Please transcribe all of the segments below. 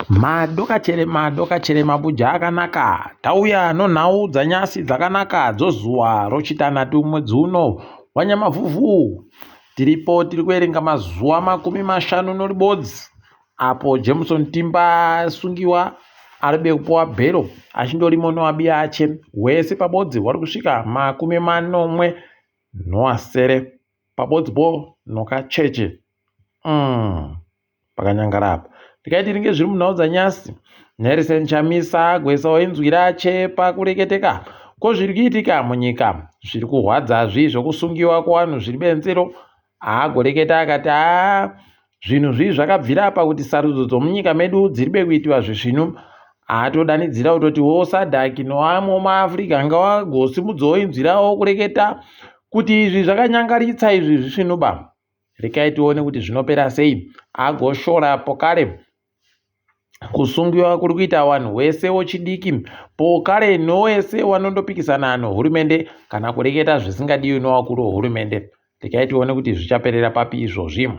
Madokachere madokachere mabuja akanaka tauya nonhau dzanyasi dzakanaka dzozuva rochitanhatu mwedzi uno wanyamavhuvhu. Tiripo tiri kuverenga mazuva 50 noribodzi apo Jameson Timba asungiwa aribe kupuwa bhero achindorimo noabiya ache hwese pabodzi hwari kusvika 76 pabodzi po nokacheche. Pakanyangara apa ndikaiti ringe zviri munhau dzanyasi. Nelson Chamisa gwesa wainzwi rache pakureketeka ko zviri kuitika munyika zviri kuhwadza zvi zvokusungiwa kuvanhu zviri benzero. Aagoreketa akati haa zvinhu zvii zvakabvira apa kuti sarudzo dzomunyika medu dziri bekuitiwa zvisvinu. Haatodanidzira kutoti wo SADC noamwe maAfrica ngawagosimudzawo inzwi rawo kureketa kuti izvi zvakanyangaritsa izvi zvisvinu ba. Rekai tione kuti zvinopera sei. Agoshora pokare kusungiwa kuri kuita vanhu wese wechidiki pokare nowese wanondopikisana nohurumende kana kureketa zvisingadiwi nowakuru wehurumende. Rekai tione kuti zvichaperera papi izvozvi.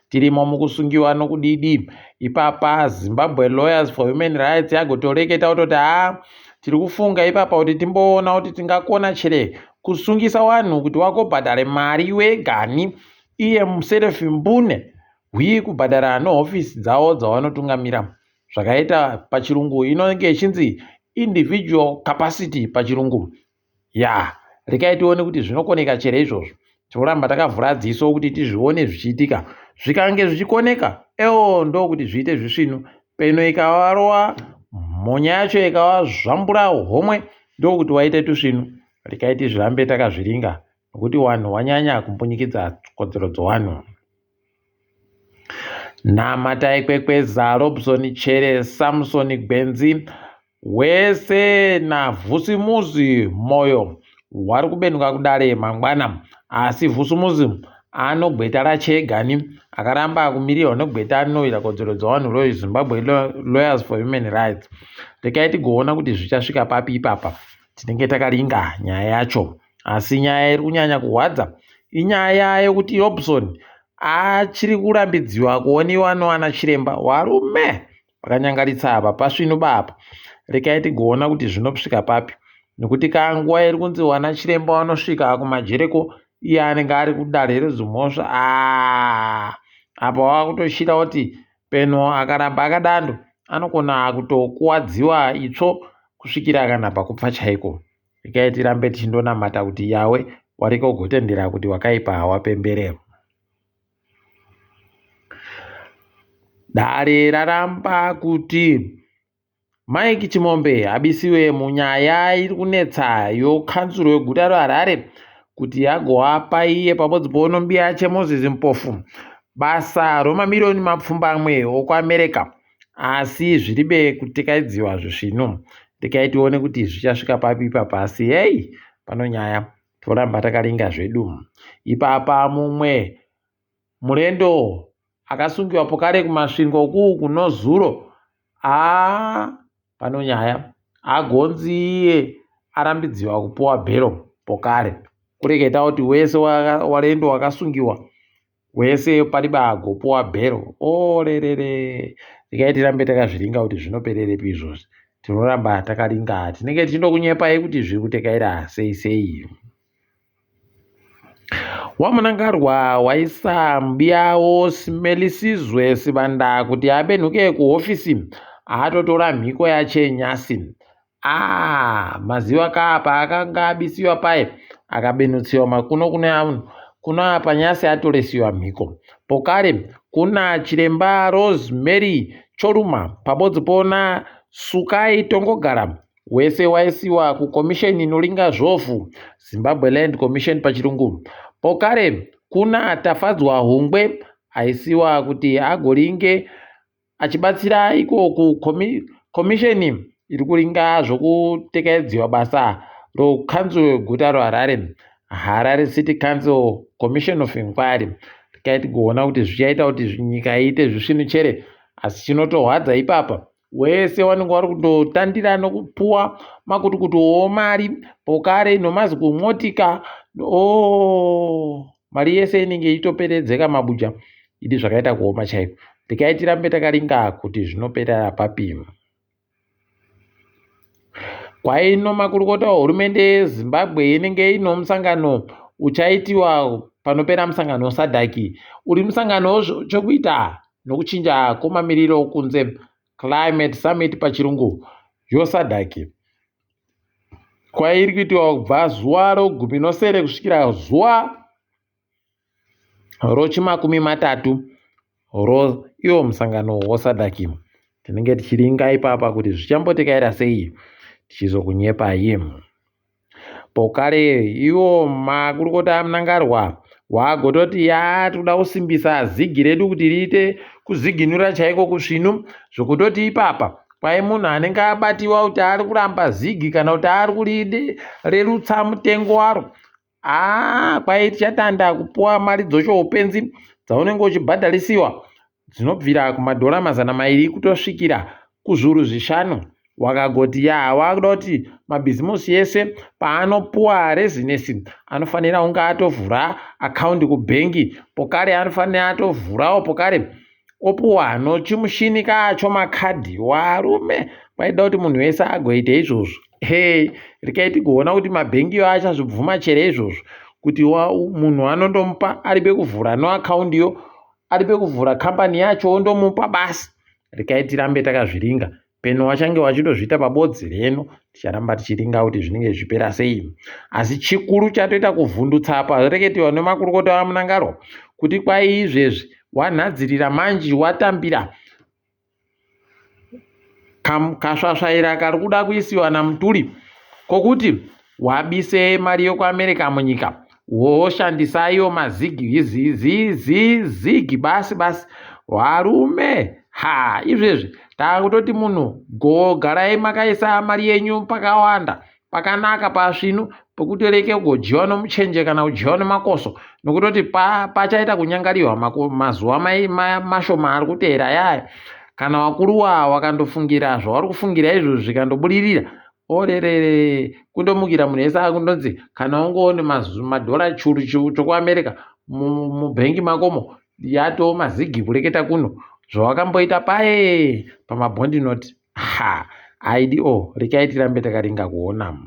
Tirimo mukusungiwa nokudidi ipapa Zimbabwe Lawyers for Human Rights yagotoreketa kutoti haa tiri kufunga ipapa kuti timboona kuti tingakona chere kusungisa wanhu kuti wagobhadhare mari wegani iye muserefi mbune hwii kubhadhara nehofisi dzavo dzavanotungamira zvakaita pachirungu inonge ichinzi individual capacity pachirungu ya rekai tione kuti zvinokoneka chere izvozvo. Tinoramba takavhura dziso kuti tizvione zvichiitika. Zvikange zvichikoneka ewo ndokuti zviite zvisvinu. Peno ikavarova mhonya yacho ikavazvambura homwe ndokuti waite tusvinu. Rekai tizvirambe takazviringa nokuti wanhu wanyanya kumbunyikidza kodzero dzowanhu. Namatai Kwekweza, Robson Chere, Samson Gwenzi wese naVhusimuzi Moyo wari kubenuka kudare mangwana. Asi Vhusimuzi anogweta raChegani akaramba kumirirwa negweta rinoita kodzero dzevanhu reZimbabwe Lawyers for Human Rights. Rekai tigoona kuti zvichasvika papi ipapa. Tinenge takaringa nyaya yacho. Asi nyaya iri kunyanya kuhwadza inyaya yekuti Robson achiri kurambidziwa kuoniwa noana chiremba. Warume pakanyangaritsa apa pasvinu bapa. Rekai tigoona kuti zvinosvika papi nekuti kanguva iri kunzi wana chiremba wanosvika kumajereko iye anenge ari kudare redzimhosva. Aa apa wakutoshira kuti peno akaramba akadando anokona kutokuwadziwa itsvo kusvikira kana pakupfa chaiko. Rekai tirambe tichindonamata kuti Yawe wariko gotendera kuti wakaipa hawapembere. Dare raramba kuti Mike Chimombe abisiwe munyaya iri kunetsa yokanzuro yeguta reHarare kuti agoapa iye pamodzi ponombiya cheMoses Mpofu basa romamiriyoni mapfumbamwe okuAmerica asi zviribe kutekaidziwa zvisvinu. Rekai tione kuti zvichasvika papi ipapa asi hei pano nyaya toramba takaringa zvedu. Ipapa mumwe murendo akasungiwa pokare kuMasvingo uku kunozuro aa pano nyaya agonzi iye arambidziwa kupuwa bhero pokare kureketa kuti wese warendo wakasungiwa wese pariba agopuwa bhero orerere. Rekai tirambe takazviringa kuti zvinopererepi izvozvi. Tinoramba takaringa tinenge tichindokunyepai kuti zviri kutekaira sei sei. WaMunangarwa waisa mbiyawo Simelisizwe Sibanda kuti abenhuke kuhofisi atotora mhiko yache nyasi. Ah, maziva ka paakanga abisiwa paye akabenutsiwa makuno kune kuno apa nyasi atoresiwa mhiko. Pokare kuna chiremba Rosemary Choruma pabodzi pona Sukai Tongogara wese waisiwa kukomisheni inoringa zvovhu Zimbabwe Land Commission pachirungu. Pokare kuna Tafadzwa Hungwe aisiwa kuti agoringe achibatsira iko kukomisheni iri kuringa zvokutekaidziwa basa rokanzuro yeguta reHarare, Harare City Council Commission of Inquiry. Rekai tigoona kuti zvichaita kuti nyika iite zvisvinu chere asi chinotohwadza ipapa wese wanenge wari kutotandira nokupuwa makutukutu omari pokare nomazi kumwotika o mari yese inenge ichitoperedzeka mabuja idi zvakaita kuoma chaiko. Regai tirambe takaringa kuti zvinoperera papi. Kwaino makurukota wehurumende yeZimbabwe inenge ino musangano uchaitiwa panopera musangano weSADC uri musangano wezvechekuita nokuchinja kwemamiriro okunze, Climate Summit pachirungu, yoSADC kwairi kuitiwa kubva zuva rogumi nosere kusvikira zuva rochimakumi matatu ro iwo musangano woSADC. Tinenge tichiringa ipapa kuti zvichambotekaira sei tichizokunyepai. Pokare iwo makurukota aMnangarwa wagototi yaa tikuda kusimbisa zigi redu kuti riite kuziginura chaiko kusvinu zvokutoti ipapa kwai munhu anenge abatiwa kuti ari kuramba zigi kana kuti ari kurirerutsa mutengo waro Haa kwai tichatanda kupuwa mari dzochoupenzi dzaunenge uchibhadharisiwa dzinobvira kumadhora 200 kutosvikira kuzviuru zvishanu. Wakagoti yaa wakuda kuti mabhizimusi ese paanopuwa rezinesi anofanira kunge atovhura akaundi kubhengi pokare anofanira atovhurawo pokare opuwa nochimushini kacho makadhi warume kwaida kuti munhu wese agoita izvozvo he rekai tigoona kuti mabhengi yo achazvibvuma chere izvozvo kuti munhu anondomupa ari pekuvhura noakaundi yo ari pekuvhura kambani yacho ondomupa basi rekai tirambe takazviringa Peno wachange wachitozviita pabodzi reno ticharamba tichiringa kuti zvinenge zvichipera sei. Asi chikuru chatoita kuvhundutsa apa reketiwa nemakurukota vaMnangagwa kuti kwai izvezvi wanhadzirira manji watambira kasvasvaira kari kuda kuisiwa naMutuli kokuti wabise mari yokuAmerica munyika woshandisa iyo mazigi zigi basi basi varume ha izvezvi takutoti munhu go garai makaisa mari yenyu pakawanda pakanaka pasvinu pekuti reke kugodyiwa nomuchenje kana kudyiwa nemakoso nokutoti pachaita kunyangariwa mazuva mashoma ari kuteera yaya kana wakuru wa wakandofungira zvauri kufungira izvozvo zvikandobudirira Orerere kundomukira munhu wese akundonzi kana ungoone madhora churu chokuAmerica mubhengi makomo yatoo mazigi kureketa kuno zvawakamboita paye pamabhondi note ha aidi o rekai tirambe takaringa kuona.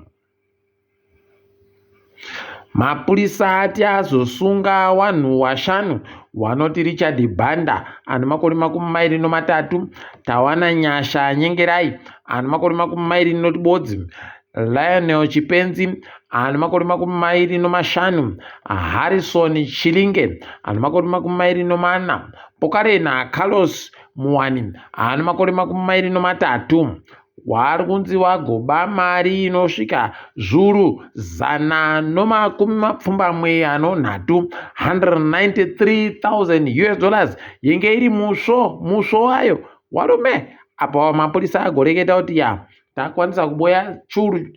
Mapurisa ati azosunga wanhu washanu wanoti Richard Banda ane makore 23, Tawana Nyasha Nyengerai ane makore 21, Lionel Chipenzi ane makore 25, Harrison Chilinge ane makore 24, Pokarena Carlos Muwani ane makore 23. Vari kunzi vagoba mari inosvika zviuru 183, 193,000 US dollars yenge iri musvo musvo wayo warume apa mapurisa agoreketa kuti ya takwanisa kuboya churu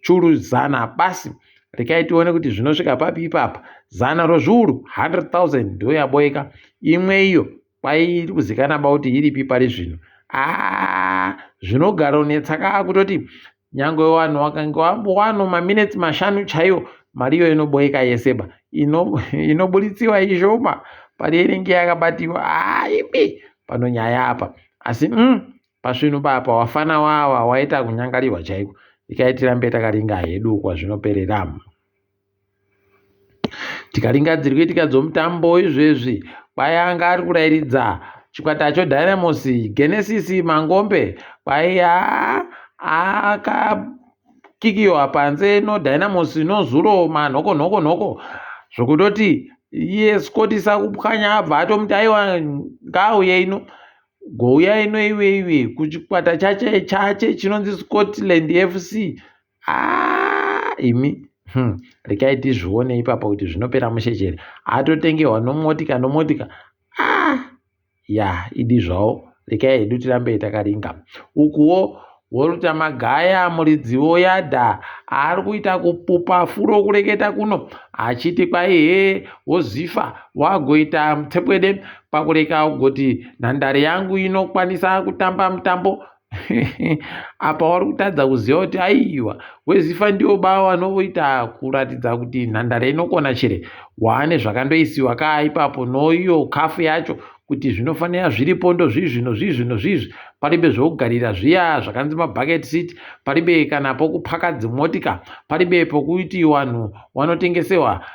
churu zana basi rekai tione kuti zvinosvika papi ipapa zana rozviuru 100,000 ndoyaboeka imwe iyo Kwai iri kuzikana ba kuti iripi pari zvino. Haa zvinogaronetsa kaa kutoti nyangwe vanhu vakange wano maminetsi mashanu chaiwo mari iyoyo inoboeka yese ba inobuditsiwa ishoma pari inenge yakabatiwa haa imi pano nyaya apa asi mm, pasvinu papa wafana wawa waita kunyangarirwa chaiko ikai tirambe takaringa hedu kwazvinoperera. Tikaringa dziri kuitika dzomutambo izvezvi kwai anga ari kurairidza chikwata choDynamos Genesis Mangombe kwai akakikiwa panze noDynamos nozuro manhoko nhoko nhoko zvokutoti iye Scott Sakupwanya abva atomuti aiwa ngaauye ino gouya ino iwe iwe kuchikwata chache chache chinonzi Scotland FC Ah, imi rekai tizvione ipapa kuti zvinopera mushe chere atotengewa nomotika nomotika ah, ya idi zvawo rekai hedu tirambe takaringa ukuwo Walter Magaya muridzi woyadha ari kuita kupupa furo kureketa kuno achiti kwai hee wozifa wagoita mutsepwede pakureka kugoti nhandare yangu inokwanisa kutamba mutambo apa wari kutadza kuziva kuti aiwa wezifa ndiwo ba wanoita kuratidza kuti nhandare inokona chere waane zvakandoisiwa kaa ipapo noiyo kafu yacho kuti zvinofanira zviripo ndozvizvi nozvizvi nozvizvi paribe zvokugarira zviya zvakanzi mabucket seat paribe kana pokupaka dzimotika paribe pokuti vanhu vanotengesewa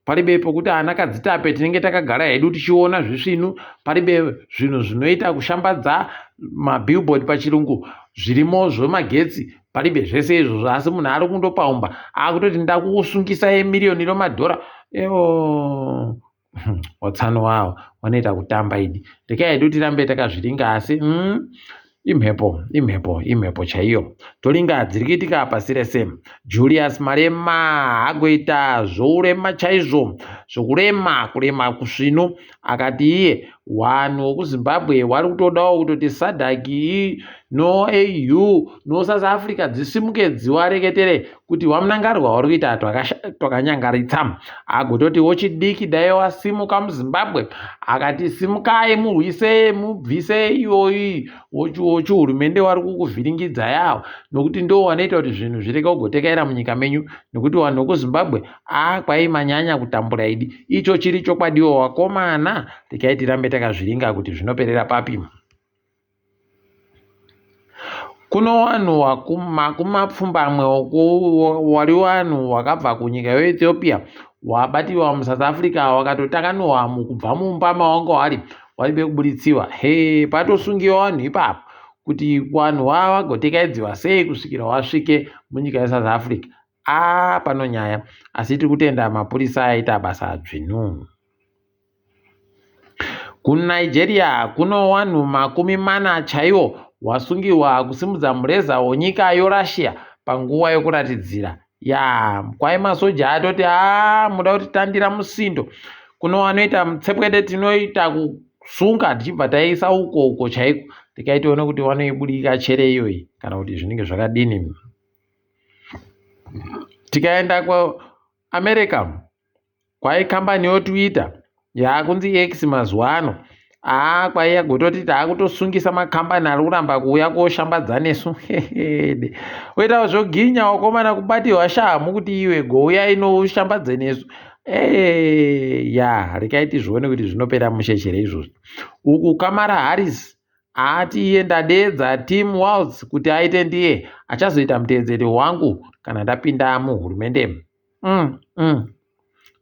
paribe pokuti ana kadzitape tinenge takagara hedu tichiona zvisvinu paribe zvinhu zvinoita kushambadza mabillboard pachirungu zvirimo zvemagetsi paribe zvese izvozvo asi munhu ari kundopaumba akutoti ndakusungisai miriyoni romadhora ewo watsano wawo wanoita kutamba idi rekai hedu tirambe takazviringa asi mm, imhepo imhepo imhepo chaiyo toringa dziri kuitika pasi rese julius malema agoita zvourema chaizvo zvokurema kurema kusvinu akati iye Wanhu wekuZimbabwe wari kutodawo kutoti SADC no AU no South Africa dzisimuke dziwareketere kuti waMnangarwa wari kuita twakanyangaritsa. Agototi wochidiki dai wasimuka muZimbabwe akati simukai murwise mubvise iyoyi wochihurumende wari kukuvhiringidza yawo nokuti ndo wanoita kuti zvinhu zvirege kugotekaira munyika menyu nokuti vanhu vekuZimbabwe Haa kwai manyanya kutambura idi. Icho chiri chokwadiwo wakomana regai tirambe takazviringa kuti zvinoperera papi. Kuno wanhu wakumapfumbamwe wari wanhu wakabva kunyika yeEthiopia wabatiwa muSouth Africa wakatotakanuwa kubva mumba mawanga wari waibe kuburitsiwa he patosungiwa wanhu ipapo kuti wanhu wawagotekaidziwa sei kusvikira wasvike munyika yeSouth Africa Aah pano nyaya asi tiri kutenda mapurisa aita basa dzvinu. KuNigeria kuno wanhu 40 chaiwo wasungiwa kusimudza mureza wonyika yoRussia panguva yokuratidzira. Yaa kwai masoja atoti haa muda kutitandira musindo kuno wanoita mutsepwede tinoita kusunga tichibva taisa uko uko chaiko tikaitione kuti wanoibudika chere iyoyi kana kuti zvinenge zvakadini. Tikaenda kuAmerica kwai kambani yoTwitter yaakunzi X mazuva ano haa kwai yagototi taakutosungisa makambani ari kuramba kuuya koshambadza nesu hehede oitawo zvoginya wakomana kubatirwa shamhu kuti iwe gouya inoshambadze nesu ee ya rekai tizvione kuti zvinopera mushe chere izvozvi uku Kamala Harris Ati iye ndadeedza Tim Walz kuti aite ndiye achazoita muteedzeri wangu kana ndapinda muhurumende. Mm, mm.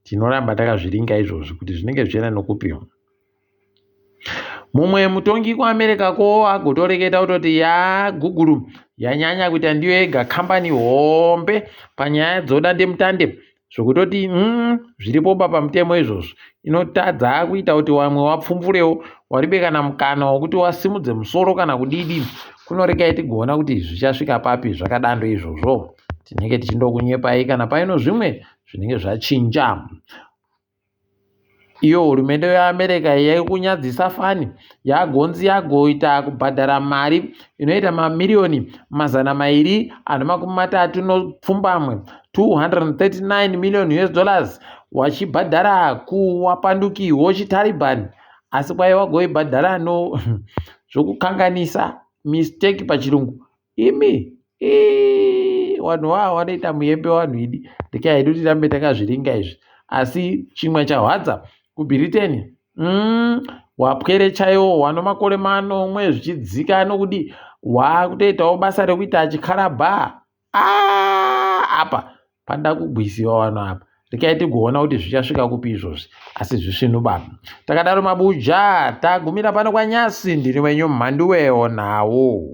Tinoramba takazviringa izvozvi kuti zvinenge zvichienda nokupi. Mumwe mutongi kuAmerica ko agotoreketa kutoti ya Google yanyanya kuita ndiyo yega kambani hombe panyaya dzodandemutande zvekutoti mm, zviripo ba pamutemo izvozvo inotadza kuita kuti wamwe wapfumvurewo waribe kana mukana wekuti wasimudze musoro kana kudidi kunorekai tigoona kuti zvichasvika papi zvakadando izvozvo tinenge tichindokunyepai kana paino zvimwe zvinenge zvachinja Iyo hurumende yeAmerica yaikunyadzisa fani yagonzi yagoita kubhadhara mari inoita mamiriyoni 238, 239 million US dollars wachibhadhara kuwapanduki wochiTaliban asi kwai wagoibhadhara no zvokukanganisa mistake pachirungu imi vanhu vava vanoita muyembe vanhu idi rekai hedu tirambe takazviringa izvi asi chimwe chahwadza kubritain mm, wapwere chaiwo wano makore manomwe zvichidzika nokudii wakutoitawo basa rekuita achikarabha ah, apa Panoda kugwisiwa vanhu apa. Rekai tigoona kuti zvichasvika kupi izvozvi. Asi zvisvinu baba. Takadaro mabuja tagumira pano kwanyasi ndiri wenyu mhanduwewo nawo.